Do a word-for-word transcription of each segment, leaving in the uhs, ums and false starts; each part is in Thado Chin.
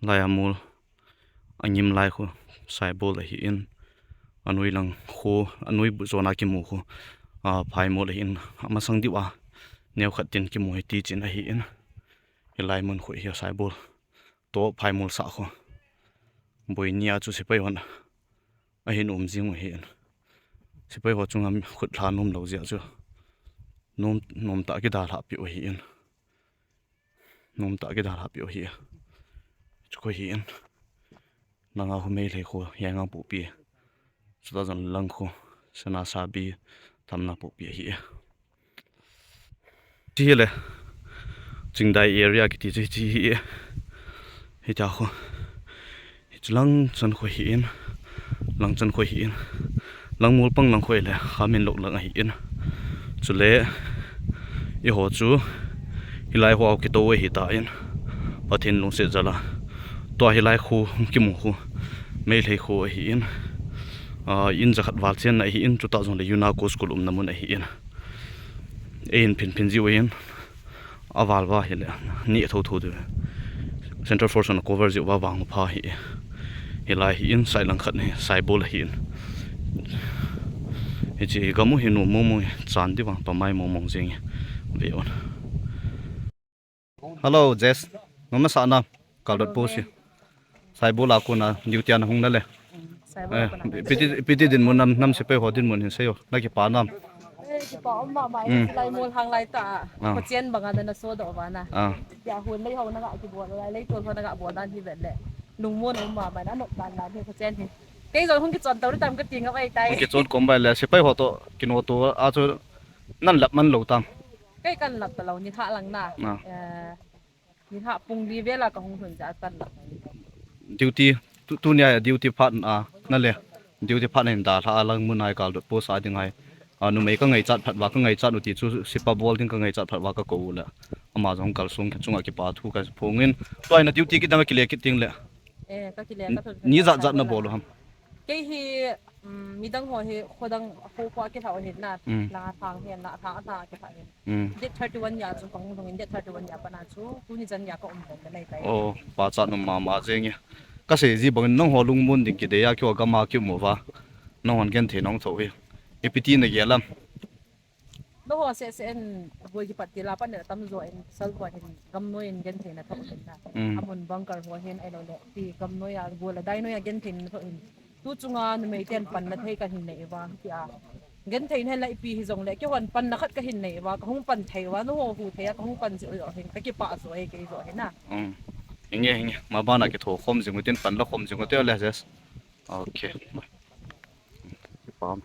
Lai a mol angim lai khu Saibol ahin, anoi lang khu, anoi bu jona kimu khu, a, Phaimol ahin, amasang diu a neokhat tin kimu hi tichin ahin, hilai mun khu hi Saibol to Phaimol sah khu. Boinia chu sepai hon ahin um jing u ahin. Sepai ho chunga khut lha nom lou jeh chu nom, nom tah kidalhah peh u ahin. Nom tah kidalhah peh u ahi. Chu khu ahin. Langa khu Meitei khu, Yangon pupi. Chuta jong lang khu, Sena Sabi, Tamna pupi ahi. Chi hile, Chingdai area kiti chu chi hi. Hitia khu. Hichu lang chan khu ahin, lang chan khu ahin, lang mol pang lang khu ahile, Khaminlok lang ahin. Chule, eiho chu, hilai ho a kitou ahitan, Pathen lungset jal a. Tua hilai khu, kimu khu, Meitei khu ahin, a, in jakhat val chenna ahin, chuta jongle UNESCO school umna mun ahin. Eihin phin phin jiu ahin. Aval va hile, ni thotho diu. Central Force hon cover jiu va vang pha hi. Hilai hi in, sai lang khat hi, Saibol hi in. Hiche gam u hi nom mong mong, chan diu vang pamai mong mong jing. Ve un. Hello, Jess. Nom nasa nam, Kaldot Post hi. Saibol a kona duty a nahung nale. Saibol a kona. Ipi ti, ipi ti dinmun nam, nam sepai ho dinmun hin seiyo. Nakipa nam. Eh, kipa um mama, mm, lai mol hang lai ta. Ah. Khochen banga na sodoh uva na. Ah. Tia hun lei ho naga kibol, lai tol ho naga bol dan hi vet le. Lungmon um mama, na nok dan dan hi khochen hi. Kei jong hung kichon tau tam kati ngap ai tai. Hung kichon kom bai le, sepai ho to, kino to, a chu nan lap man lou tam. Kei kan lap ta lou ni tha lang na. Ah. Eh, Ni lha pung li vel a kahung lhun jeh a kan lap. Duty, tu, tunia duty phat a, nale. Duty phat a hin dalha a lang mun a hi Kaldot Post a ding a hi. A, numei ka ngaichat phat uva, ka ngaichat u ti chu sepai bol ding ka ngaichat phat uva ka kou u le. Ama jong kalsong kei chunga kipa thu ka phong in. Tua hi na duty kit dang a kile kit ding le. Eh, ka kile ka thun. Ni jat jat na bol u ham. Kei hi, um, midang ho hi khodang kho kho a kilhah u hin na. Mm. Langa thang hin na, thang, thang a kilhah hin. Mm. Date thirty-one nia chu kahung lhung in, date thirty-one nia pat a chu, tuni chan nia ka um lhon ka nei tai. Oh, pachat nom mama jeng e. Ka sei ji bang in nangho lungmon ding kidei a, keiho gam a kium uva. Nanghon genthei nahung thoh hi. Ipi ti nagel am? Nangho seh seh in boi kipat til a pat in atam jo in, sal boi hin, gamnoi in genthei nathoh hin na. Mm. Amun bunker ho hin ahilou le, ti gamnoi a, bol a dainoi a genthei nathoh hin. Tu chunga numei ten panna thei kahin nei uva, tia. Genthei na la ipi hijongle, keihon panna khat kahin nei uva, kahung pan thei uva, nangho hu thei a, kahung pan jeh u joh hin, kakipah joh e, kei joh hin a. Um. Hinge, hinge. Mabana kitho khom jing u tin pan la khom jing u te le, Jess. Okay. Kipah.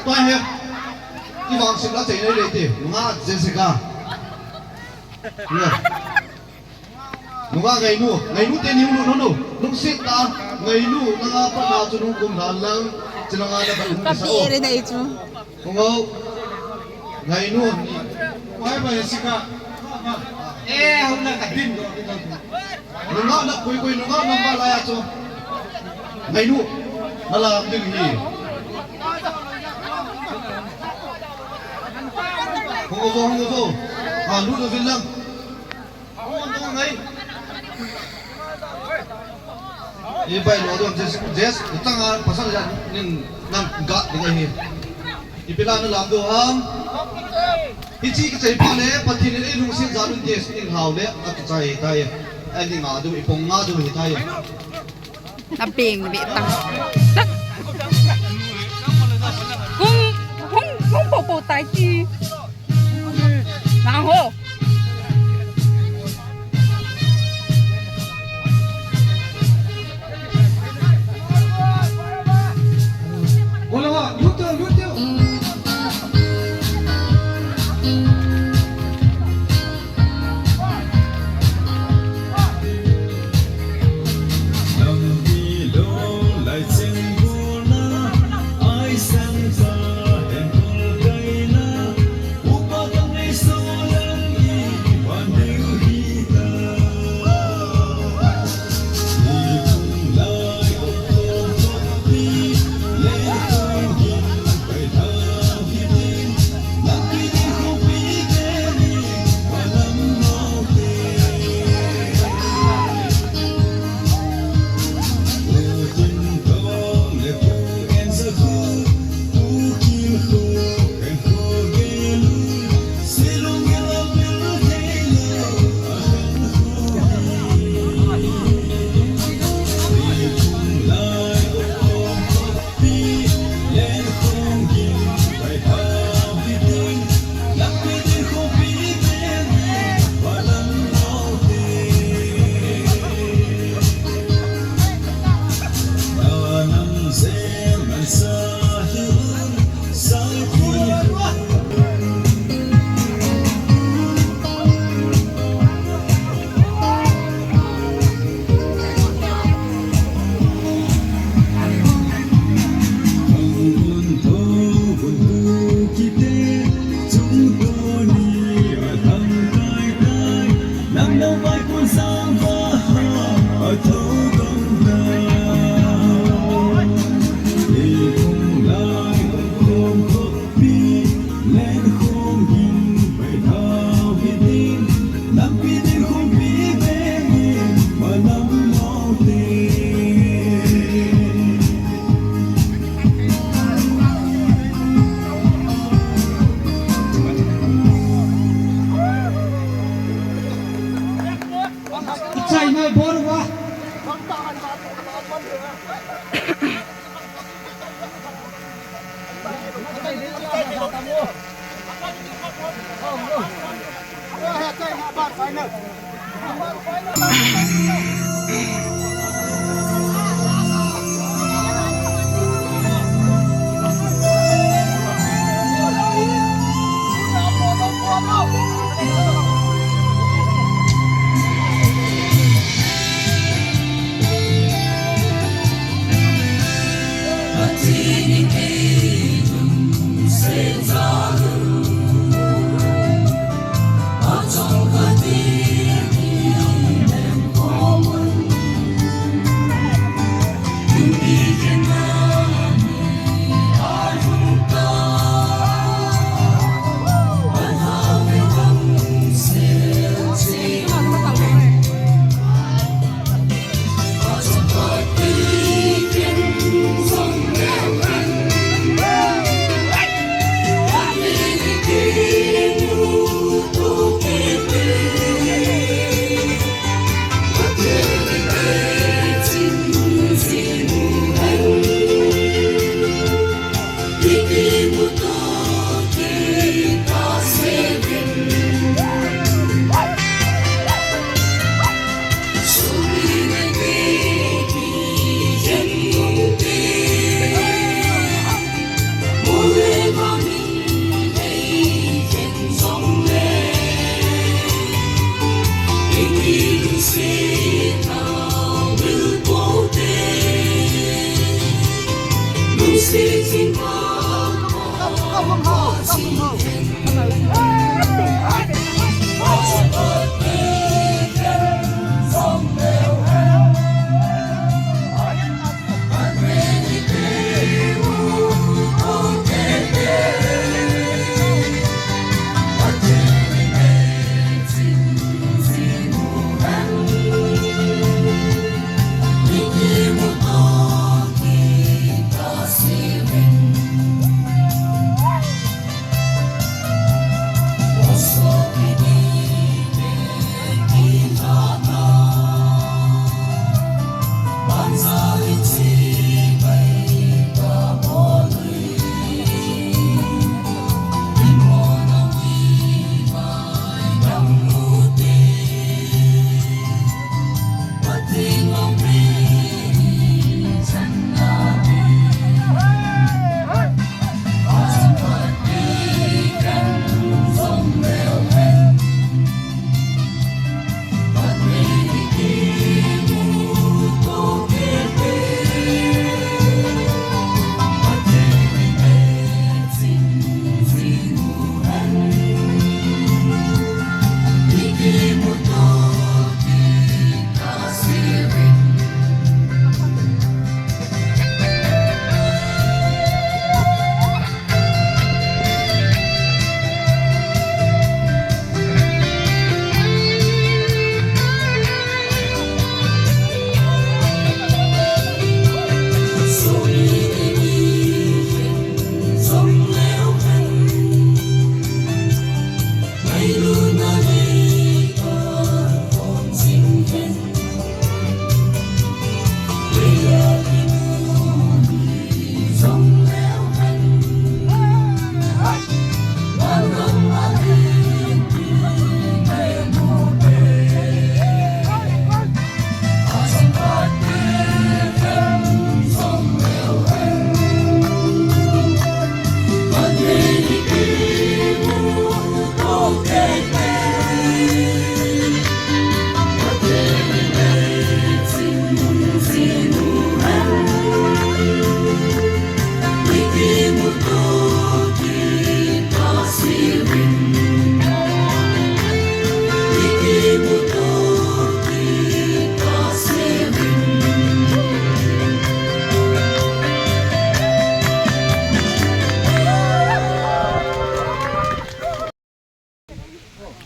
Pai he. Ivangset la chei nei le ti. Nunga Jessica. Nunga. Nunga Ngainu. Ngainu teni ulu nunu. Nungset ta. Ngainu. Nanga pa na chu nung kum na lang. Chilanga na ba nung sa o. Kapi ere na ichu. Hung o. Ngainu. Pai pai Jessica. Eh, hung na ka din. Nungah na koi koi nungah number laiya chu. Ngainu. Nalam ding hi. Hung o, hung o. Ah, lu lu vin lang. Hung o, hung o ngai. Ibai lo dom Jess, Jess, tanga pasal ja nin nang ga ding ahi. Ipi la nalam diu ham. Hiche kichai pa le, Pathen in eilungset jal un ti, in hao le, akichai tai. Ani nga diu, ipong nga diu hitai. Napeng ve tang. Kung, kung, kung po po tai ti. Nang ho.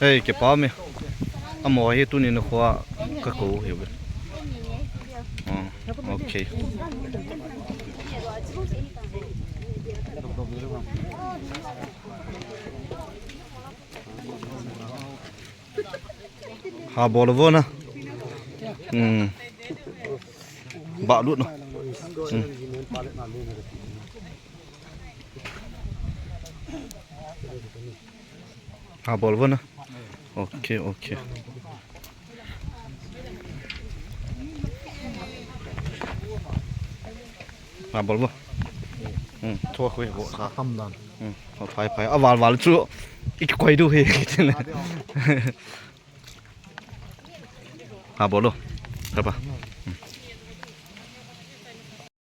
Hei, kipa me. Amo hi tuni nikho a kakou hi ve. Oh, okay. Ha bol vo na. Hmm. Ba lut no. Hmm. Ha bol vo na. Okay, okay. Ha bol vo. Hmm, thua khui vo sa. Tam dan. Hmm, phai phai. A val val chu. Ik koi du hi. Ha bol lo. Kapa.